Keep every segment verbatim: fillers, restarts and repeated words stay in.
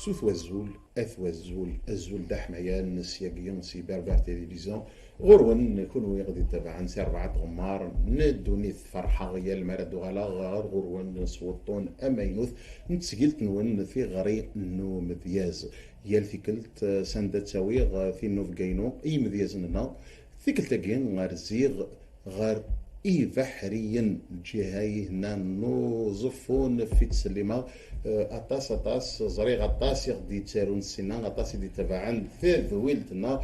Sut wazul, at wazul, azul d aḥmayan s yagi si Berbère Télévision. Ɣur-wen, kunwi i ɣ-d-ittabaɛen si rebɛa tɣemmar n ddunit, ferḥeɣ yal mi ara d-uɣaleɣ ɣer ɣur-wen s wuṭṭun amaynut n tesgilt-nwen Tiɣri n Umedyaz. Yal tikkelt, eh, s anda ttawiɣ, eh, tinnubga-inu i yimedyazen-nneɣ. Tikkelt-agi, rziɣ ɣer Ibeḥriyen, lǧiha-ihi n Uẓeffun, fi ttsellimeɣ, eh, aṭas, aṭas, ẓriɣ aṭas i ɣ-d-yettarun ssinna, aṭas i d-ittabaɛen tadwilt-nneɣ.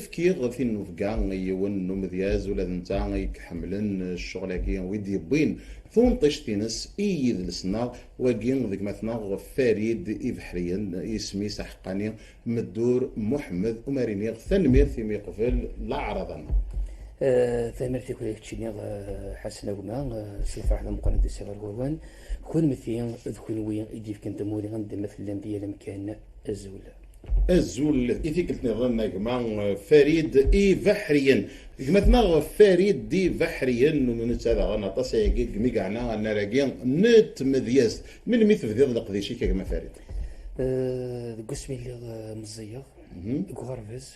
Fkiɣ tinnubga i yiwen n umedyaz, ula d netta i iḥemmlen ccɣel-agi, wi d-yewwin tunṭict-ines i yidles-nneɣ, wagi d gma-tneɣ Farid Ibeḥriyen, isem-is aḥeqqani Meddur Muḥemmed. Umar iniɣ tanemmirt imi yeqbel laɛraḍa-nneɣ. Eh, tanemmirt i keččini, eh, Ḥasan a gma, eh, s lferḥ d ameqqran d-usiɣ ɣer ɣur-wen. Kennemti d kenwi i d-yefkan tamuri anda ma tellam di yal amkan. Azul. Azul i tikkelt niḍen a gma, eh, Farid Ibeḥriyen. Gma-tneɣ Farid Ibeḥriyen, netta daɣen aṭas ayagi deg mi yeɛna annar-agi n tmedyazt. Melmi tebdiḍ leqdic-ik a gma Farid? Eh, deg wasmi lliɣ, eh, meẓẓiyeɣ, mhm, deg uɣerbaz,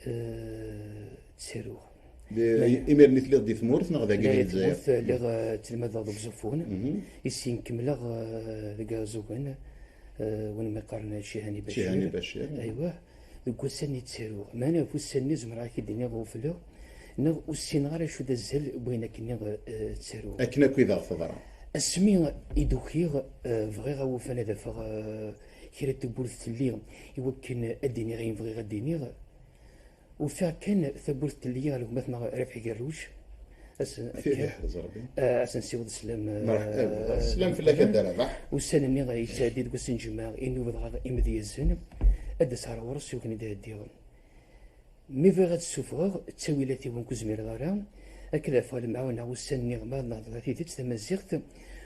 eh, ttaruɣ. Imir-nni telliḍ di tmurt neɣ dagi di Lezzayer? Tmurt, lliɣ, eh, ttelmadeɣ deg Uẓeffun. Mhm. Isin kemmleɣ, eh, deg Iɛeẓẓugen, eh, win mi qqaren Cihani Bacir. Cihani Bacir. Aywa. Deg wassan-nni ttaruɣ. Meɛna ɣef ussan-nni zemreɣ ad k-id-iniɣ ɣufleɣ, neɣ ur ssineɣ ara acu d azal n wayen akken-nni, eh, ttaruɣ. Akken akk i d aɣ-teḍra. Asmi i d-ukiɣ, eh, bɣiɣ awufan ad afeɣ, eh, kra n tewwurt telli i wakken ad d-iniɣ ayen bɣiɣ ad d-iniɣ. Ufiɣ kan tawwurt telli ɣer gma-tneɣ Rabeḥ Gerruj. Ad sen-, ad sen-siweḍ sslam, eh, sslam fell-ak a Dda Rabeḥ. Ussan-nni yettɛeddi deg wass n lǧemɛa, i nubeḍ ɣer imedyazen, ad d-aseɣ ɣur-s i wakken ad d-ɛeddiɣ. Mi bɣiɣ ad ssufɣeɣ ttawilat-iw ur zmireɣ ara, akken ad afeɣ lemɛawna ussan-nni ma ad nehḍer tidet tamaziɣt,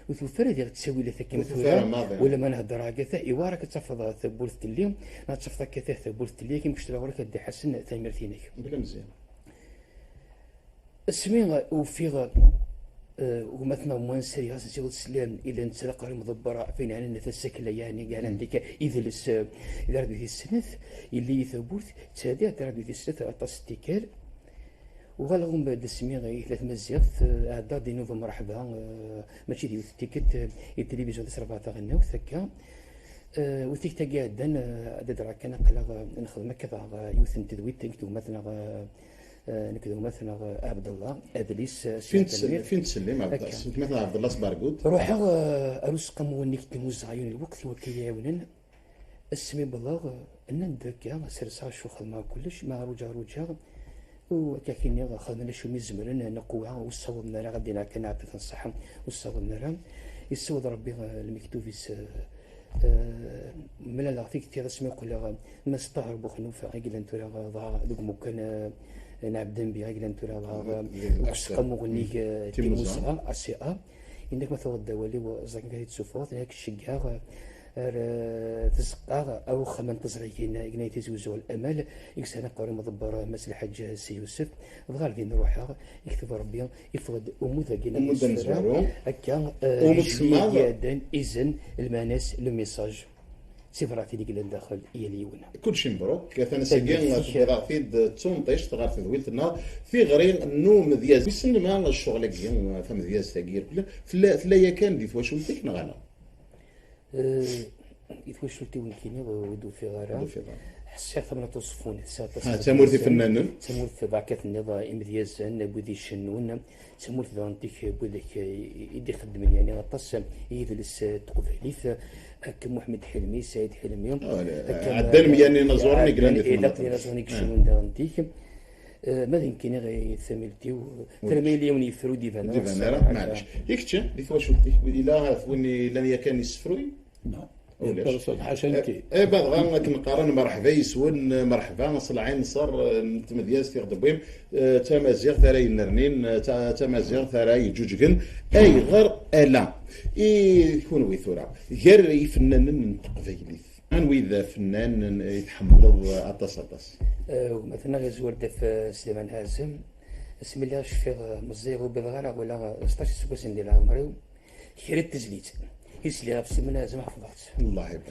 ur tufi ara diɣ ttawilat akken tura, wala ma nehḍer agata, iwa ara k-tafeḍ tawwurt telli, neɣ ad tafeḍ akka tawwurt telli, akken kečč tura ɣur-k a Dda Ḥasen, tanemmirt-inek. Bla mzeyya. Asmi ufiɣ, eh, gma-tneɣ Muɛan Sari, ɣas nsiweḍ sslam, illa netta d aqerru imḍebber, ɣef ayen ɛnan tasa akla, yeɛni, yeɛnan dik idles, eh, d ardu tis snat, yelli-yi tawwurt, ttɛeddiɣ-d ardu tis snat aṭas n tikkal. Uɣaleɣ umbeɛd asmi i tella tmaziɣt, eh, ɛeddaɣ-d inuba mreḥba, eh, mačči d yiwet n tikkelt, eh, i tilivizyu tis rebɛa taɣelnawt, akka. Eh, u tikkelt-agi iɛeddan, eh, ad d-rreɣ kan aql-aɣ, eh, nexdem akka daɣ, eh, yiwet n tedwilt, nekk d gma-tneɣ, eh, eh, nekk d gma-tneɣ, eh, Ɛebdellah, adlis, eh, Fin Sliman. Tessellim, Ɛebdellah? Akka. Gma-tneɣ Ɛebdellah Sbargud. Ruḥeɣ, eh, ar useqqamu-nni n Timmuzɣa yiwen lweqt i wakken iyi-iɛawnen. Asmi wwḍeɣ, eh, nnan-d akka, serseɣ acu xedmeɣ kullec, ma ruǧaɣ, ruǧaɣ. U akka k-iniɣ, xedmen acu mi zemren, neqwa, ur ssawḍen ara ad d-iniɣ kan aɛṭif n ṣṣeḥḥa, ur ssawḍen ara. Yessaweḍ Rebbi, eh, lmektub-is, eh, eh, mlaleɣ tigti asmi qqleɣ, eh, Mass Ṭaher Buxnufa, i yellan tura, eh, dɣa deg umukan, eh, n Ɛebdenbi, i yellan tura, dɣa, eh, deg useqqamu unnig, eh, Timmuzɣa, A C A. Inna-k ma tuɣeḍ-d awal-iw, ẓer kan ad t-id-sufɣeḍ, ad k-ceggɛeɣ, eh, ar, eh, tzeqqa, ar uxxam n teẓrigin, i yenna Tizi Uzzu Lamal, i yesɛan aqerru imḍebber, Mass Lḥaǧ Si Yusef, dɣa ar din ruḥeɣ, yekteb Rebbi, yeffeɣ-d umud-agi n Umud amezwaru. Akka, eh, Umud juillet semmaḍ. Iɛeddan, izen, lmeɛna-s, le message. D tibṛatin i yellan daxel i yal yiwen. Kullec mebruk, atan ass-agi tewwiḍ-aɣ-t-id d tunṭict ɣer tedwilt-nneɣ, tiɣri n umedyaz. Wissen ma ccɣel-agi, tamedyazt-agi irkel, tella, tella yakan di twacult-ik neɣ ala? Eh, i twacult-iw nekkini ur d-ufiɣ ara. Ur d-ufiɣ ara. Ḥṣiɣ tamnaḍt Uẓeffun tesɛa aṭas n tamurt ifennanen. Tamurt d akken tenniḍ, imedyazen, wid icennun, d tamurt daɣen n tik n widak, eh, i d-ixeddmen, yeɛni, aṭas n yidles, eh, n teqbaylit, eh, akka Muḥemmed Ḥilmi, Saɛid Ḥilmi, ɛeddan meyya n yinaẓuren i yellan di temnaḍt. Ilaq d yinaẓuren i icennun daɣen n tik. Eh, ma d nekkini, i tamilt-iw, tala ma yella yiwen yeffer ur d-iban ara, maɛlic. I kečč, di twacult-ik, yella win yellan yakan isefruy? Non. Ulac. Ḥaca nekki. Eh, eh, ba dɣa akken qqaren, merḥba yes-wen, merḥba s lɛinṣer, eh, n tmedyazt i ɣ-d-tewwim, eh, tamaziɣt ara yennernin, eh, ta-, tamaziɣt ara yeǧǧuǧgen. Ayɣer ala? I kunwi tura, gar yifennanen n teqbaylit, anwi d afennan i tḥemmleḍ aṭas, aṭas? Eh, gma-tneɣ izwer-d ɣef, eh, Sliman Ɛazem. Asmi lliɣ cfiɣ, eh, meẓẓiyeɣ ur wwiḍeɣ ara, wala, eh, sṭac iseggasen di leɛmer-iw. Kra n tezlit i sliɣ ɣef Sliman Ɛazem ḥefḍeɣ-tt. Allah ibarik.